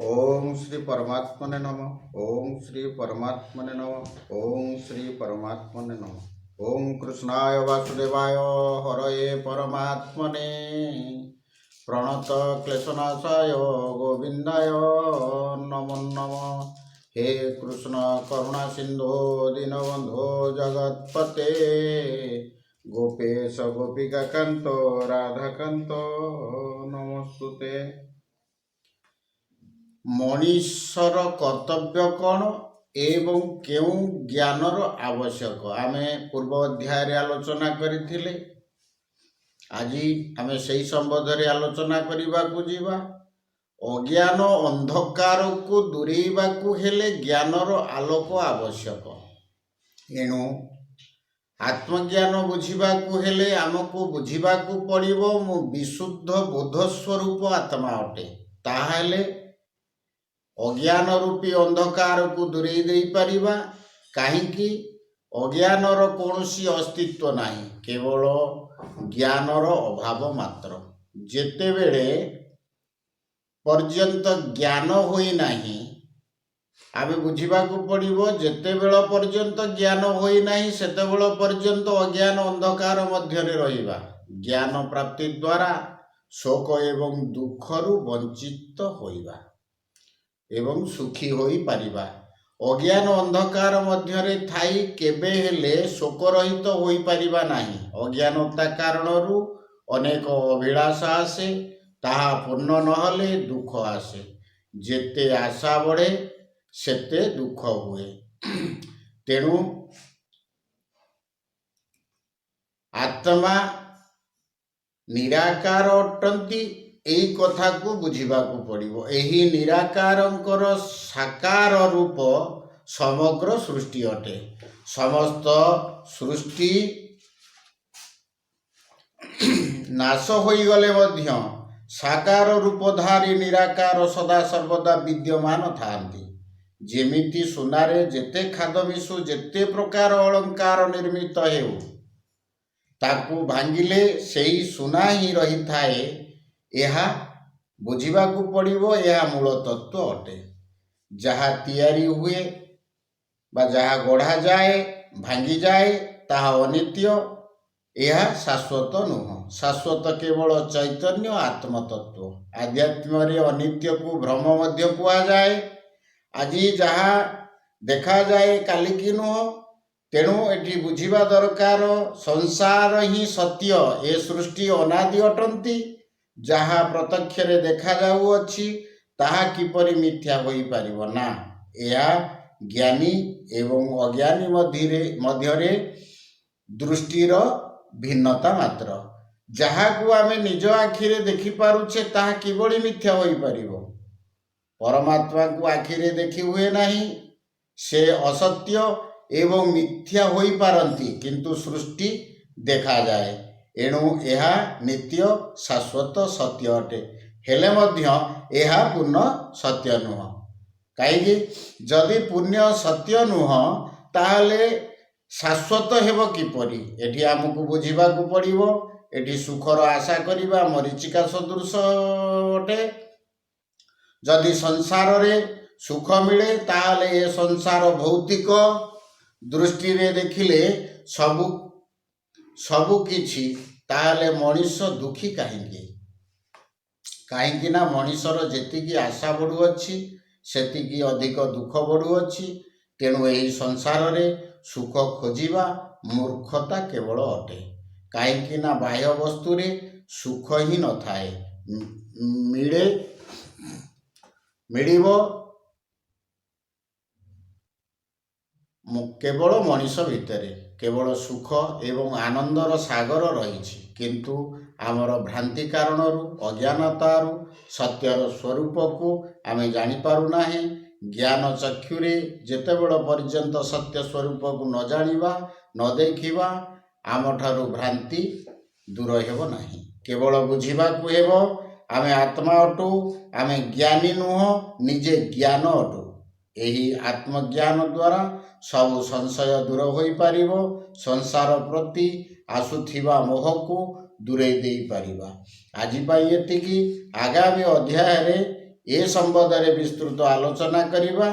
ଓଁ ଶ୍ରୀ ପରମାତ୍ମନେ ନମଃ। ଓଁ ଶ୍ରୀ ପରମାତ୍ମନେ ନମଃ। ଓଁ ଶ୍ରୀ ପରମାତ୍ମନେ ନମଃ। ଓଁ କୃଷ୍ଣାୟ ବାସୁଦେବାୟ ହରୟେ ପରମାତ୍ମନେ ପ୍ରଣତ କ୍ଲେଶନାଶାୟ ଗୋବିନ୍ଦାୟ ନମୋ ନମଃ। ହେ କୃଷ୍ଣ କରୁଣା ସିନ୍ଧୁ ଦୀନବନ୍ଧୁ ଜଗତପତେ, ଗୋପେଶ ଗୋପିକାକାନ୍ତ ରାଧାକାନ୍ତ ନମୋସ୍ତୁତେ। ମଣିଷର କର୍ତ୍ତବ୍ୟ କ'ଣ ଏବଂ କେଉଁ ଜ୍ଞାନର ଆବଶ୍ୟକ, ଆମେ ପୂର୍ବ ଅଧ୍ୟାୟରେ ଆଲୋଚନା କରିଥିଲେ। ଆଜି ଆମେ ସେଇ ସମ୍ବନ୍ଧରେ ଆଲୋଚନା କରିବାକୁ ଯିବା। ଅଜ୍ଞାନ ଅନ୍ଧକାରକୁ ଦୂରେଇବାକୁ ହେଲେ ଜ୍ଞାନର ଆଲୋକ ଆବଶ୍ୟକ। ଏଣୁ ଆତ୍ମଜ୍ଞାନ ବୁଝିବାକୁ ହେଲେ ଆମକୁ ବୁଝିବାକୁ ପଡ଼ିବ, ମୁଁ ବିଶୁଦ୍ଧ ବୋଧ ସ୍ୱରୂପ ଆତ୍ମା ଅଟେ। ତାହେଲେ ଅଜ୍ଞାନ ରୂପୀ ଅନ୍ଧକାରକୁ ଦୂରେଇ ଦେଇପାରିବା। କାହିଁକି? ଅଜ୍ଞାନର କୌଣସି ଅସ୍ତିତ୍ୱ ନାହିଁ, କେବଳ ଜ୍ଞାନର ଅଭାବ ମାତ୍ର। ଯେତେବେଳେ ପର୍ଯ୍ୟନ୍ତ ଜ୍ଞାନ ହୋଇନାହିଁ, ଆମେ ବୁଝିବାକୁ ପଡ଼ିବ, ଯେତେବେଳ ପର୍ଯ୍ୟନ୍ତ ଜ୍ଞାନ ହୋଇନାହିଁ, ସେତେବେଳ ପର୍ଯ୍ୟନ୍ତ ଅଜ୍ଞାନ ଅନ୍ଧକାର ମଧ୍ୟରେ ରହିବା। ଜ୍ଞାନ ପ୍ରାପ୍ତି ଦ୍ୱାରା ଶୋକ ଏବଂ ଦୁଃଖରୁ ବଞ୍ଚିତ ହୋଇବା ଏବଂ ସୁଖୀ ହୋଇପାରିବା। ଅଜ୍ଞାନ ଅନ୍ଧକାର ମଧ୍ୟରେ ଥାଇ କେବେ ହେଲେ ଶୋକରହିତ ହୋଇପାରିବା ନାହିଁ। ଅଜ୍ଞାନତା କାରଣରୁ ଅନେକ ଅଭିଳାଷା ଆସେ। ତାହା ପୂର୍ଣ୍ଣ ନହେଲେ ଦୁଃଖ ଆସେ। ଯେତେ ଆଶା ବଢ଼େ, ସେତେ ଦୁଃଖ ହୁଏ। ତେଣୁ ଆତ୍ମା ନିରାକାର ଅଟନ୍ତି, ଏଇ କଥାକୁ ବୁଝିବାକୁ ପଡ଼ିବ। ଏହି ନିରାକାରଙ୍କର ସାକାର ରୂପ ସମଗ୍ର ସୃଷ୍ଟି ଅଟେ। ସମସ୍ତ ସୃଷ୍ଟି ନାଶ ହୋଇଗଲେ ମଧ୍ୟ ସାକାର ରୂପଧାରୀ ନିରାକାର ସଦା ସର୍ବଦା ବିଦ୍ୟମାନ ଥାଆନ୍ତି। ଯେମିତି ସୁନାରେ ଯେତେ ଖାଦ ମିଶୁ, ଯେତେ ପ୍ରକାର ଅଳଙ୍କାର ନିର୍ମିତ ହେଉ, ତାକୁ ଭାଙ୍ଗିଲେ ସେଇ ସୁନା ହିଁ ରହିଥାଏ। ଏହା ବୁଝିବାକୁ ପଡ଼ିବ। ଏହା ମୂଳ ତତ୍ତ୍ୱ ଅଟେ। ଯାହା ତିଆରି ହୁଏ ବା ଯାହା ଗଢ଼ାଯାଏ, ଭାଙ୍ଗିଯାଏ, ତାହା ଅନିତ୍ୟ। ଏହା ଶାଶ୍ୱତ ନୁହଁ। ଶାଶ୍ୱତ କେବଳ ଚୈତନ୍ୟ ଆତ୍ମତତ୍ତ୍ୱ। ଆଧ୍ୟାତ୍ମ୍ୟରେ ଅନିତ୍ୟକୁ ଭ୍ରମ ମଧ୍ୟ କୁହାଯାଏ। ଆଜି ଯାହା ଦେଖାଯାଏ, କାଲିକି ନୁହଁ। ତେଣୁ ଏଠି ବୁଝିବା ଦରକାର, ସଂସାର ହିଁ ସତ୍ୟ। ଏ ସୃଷ୍ଟି ଅନାଦି ଅଟନ୍ତି। ଯାହା ପ୍ରତ୍ୟକ୍ଷରେ ଦେଖାଯାଉଅଛି, ତାହା କିପରି ମିଥ୍ୟା ହୋଇପାରିବ? ନା, ଏହା ଜ୍ଞାନୀ ଏବଂ ଅଜ୍ଞାନୀ ମଧ୍ୟରେ ଦୃଷ୍ଟିର ଭିନ୍ନତା ମାତ୍ର। ଯାହାକୁ ଆମେ ନିଜ ଆଖିରେ ଦେଖିପାରୁଛେ, ତାହା କିଭଳି ମିଥ୍ୟା ହୋଇପାରିବ? ପରମାତ୍ମାକୁ ଆଖିରେ ଦେଖି ହୁଏ ନାହିଁ। ସେ ଅସତ୍ୟ ଏବଂ ମିଥ୍ୟା ହୋଇପାରନ୍ତି, କିନ୍ତୁ ସୃଷ୍ଟି ଦେଖାଯାଏ। ଏଣୁ ଏହା ନିତ୍ୟ ଶାଶ୍ୱତ ସତ୍ୟ ଅଟେ। ହେଲେ ମଧ୍ୟ ଏହା ପୂର୍ଣ୍ଣ ସତ୍ୟ ନୁହଁ। କାହିଁକି? ଯଦି ପୂର୍ଣ୍ଣ ସତ୍ୟ ନୁହଁ, ତାହେଲେ ଶାଶ୍ୱତ ହେବ କିପରି? ଏଠି ଆମକୁ ବୁଝିବାକୁ ପଡ଼ିବ। ଏଠି ସୁଖର ଆଶା କରିବା ମରୀଚିକା ସଦୃଶ ଅଟେ। ଯଦି ସଂସାରରେ ସୁଖ ମିଳେ, ତାହେଲେ ଏ ସଂସାର ଭୌତିକ ଦୃଷ୍ଟିରେ ଦେଖିଲେ ସବୁ କିଛି, ତାହେଲେ ମଣିଷ ଦୁଃଖୀ କାହିଁକି? କାହିଁକି ନା ମଣିଷର ଯେତିକି ଆଶା ବଢ଼ୁଅଛି, ସେତିକି ଅଧିକ ଦୁଃଖ ବଢ଼ୁଅଛି। ତେଣୁ ଏହି ସଂସାରରେ ସୁଖ ଖୋଜିବା ମୂର୍ଖତା କେବଳ ଅଟେ। କାହିଁକି ନା ବାହ୍ୟ ବସ୍ତୁରେ ସୁଖ ହିଁ ନଥାଏ। ମିଳେ, ମିଳିବ କେବଳ ମଣିଷ ଭିତରେ କେବଳ ସୁଖ ଏବଂ ଆନନ୍ଦର ସାଗର ରହିଛି। କିନ୍ତୁ ଆମର ଭ୍ରାନ୍ତି କାରଣରୁ, ଅଜ୍ଞାନତାରୁ ସତ୍ୟର ସ୍ୱରୂପକୁ ଆମେ ଜାଣିପାରୁନାହିଁ। ଜ୍ଞାନ ଚକ୍ଷୁରେ ଯେତେବେଳ ପର୍ଯ୍ୟନ୍ତ ସତ୍ୟ ସ୍ୱରୂପକୁ ନ ଜାଣିବା, ନ ଦେଖିବା, ଆମଠାରୁ ଭ୍ରାନ୍ତି ଦୂର ହେବ ନାହିଁ। କେବଳ ବୁଝିବାକୁ ହେବ, ଆମେ ଆତ୍ମା ଅଟୁ। ଆମେ ଜ୍ଞାନୀ ନୁହଁ, ନିଜେ ଜ୍ଞାନ ଅଟୁ। ଏହି ଆତ୍ମଜ୍ଞାନ ଦ୍ୱାରା ସବୁ ସଂଶୟ ଦୂର ହୋଇପାରିବ। ସଂସାର ପ୍ରତି ଆସୁଥିବା ମୋହକୁ ଦୂରେଇ ଦେଇପାରିବା। ଆଜି ପାଇଁ ଏତିକି। ଆଗାମୀ ଅଧ୍ୟାୟରେ ଏ ସମ୍ବନ୍ଧରେ ବିସ୍ତୃତ ଆଲୋଚନା କରିବା।